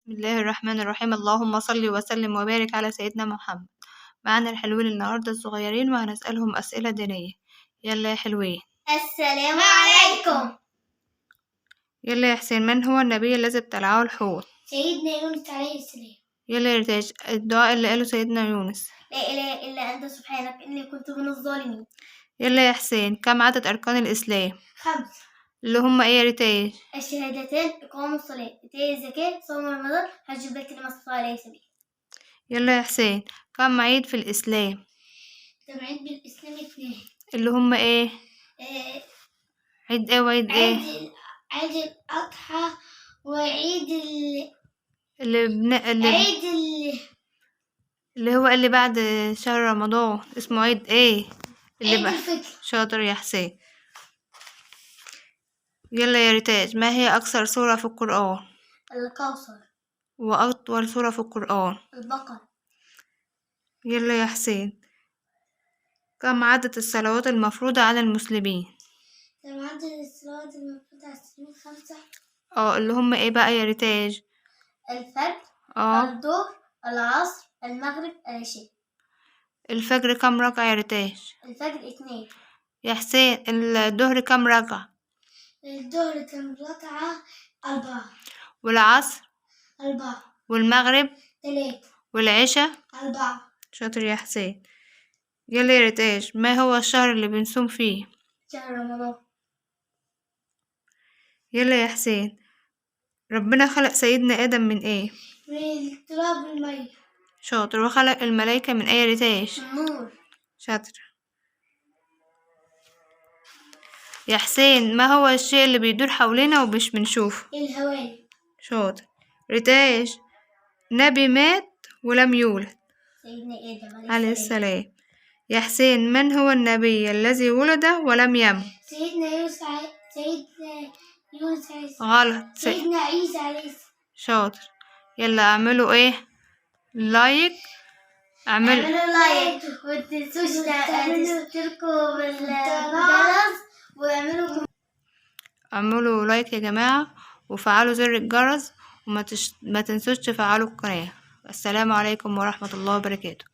بسم الله الرحمن الرحيم. اللهم صل وسلم وبارك على سيدنا محمد. معانا الحلوين النهارده الصغيرين وهنسألهم أسئلة دينية. يلا يا حلوين. السلام عليكم. يلا يا حسين، من هو النبي الذي ابتلعه الحوت؟ سيدنا يونس عليه السلام. يلا يا رتاج، الدعاء اللي قاله سيدنا يونس. لا إله إلا أنت سبحانك إني كنت من الظالمين. يلا يا حسين، كم عدد أركان الإسلام؟ 5. اللي هم ايه يا رتاج؟ الشهادتان، إقام الصلاة، إيتاء الزكاة، صوم رمضان، حج البيت لمن استطاع إليه سبيلا. يلا يا حسين، كم عيد في الإسلام؟ عيد بالإسلام 2. اللي هم ايه؟ آه، عيد ايه وعيد ايه؟ عيد الأضحى وعيد اللي بن... اللي عيد ال... اللي هو اللي بعد شهر رمضان اسمه عيد ايه؟ اللي عيد بقى الفطر. شاطر يا حسين. يلا يا ريتاج، ما هي أقصر سورة في القرآن؟ الكوثر. وأطول سورة في القرآن؟ البقرة. يلا يا حسين، كم عدد الصلوات المفروضة على المسلمين؟ عدد الصلوات المفروضة على المسلمين 5. اللي هم ايه بقى يا ريتاج؟ الفجر، الظهر، العصر، المغرب، العشاء. الفجر كم ركعة يا ريتاج؟ الفجر 2. يا حسين، الظهر كم ركعة؟ الظهر كم ركعة؟ 4. والعصر؟ 4. والمغرب؟ 3. والعشاء؟ 4. شاطر يا حسين. يلا يا ريتاج، ما هو الشهر اللي بنصوم فيه؟ شهر رمضان. يلا يا حسين، ربنا خلق سيدنا آدم من ايه؟ من التراب والمية. شاطر. وخلق الملائكة من ايه يا ريتاج؟ النور. شاطر يا حسين. ما هو الشيء اللي بيدور حوالينا ومش بنشوفه؟ الهواء. شاطر. ريتاج، نبي مات ولم يولد. سيدنا آدم عليه السلام. يا حسين، من هو النبي الذي ولد ولم يمت؟ سيدنا يونس سيدنا يونس عليه السلام. غلط. سيدنا عيسى عليه السلام. شاطر. يلا اعملوا ايه؟ like. اعملوا like ومتنسوش تشتركوا بالجرس واعملوا اعملوا like يا جماعة، وفعلوا زر الجرس، وما تنسوش تفعلوا القناة. السلام عليكم ورحمة الله وبركاته.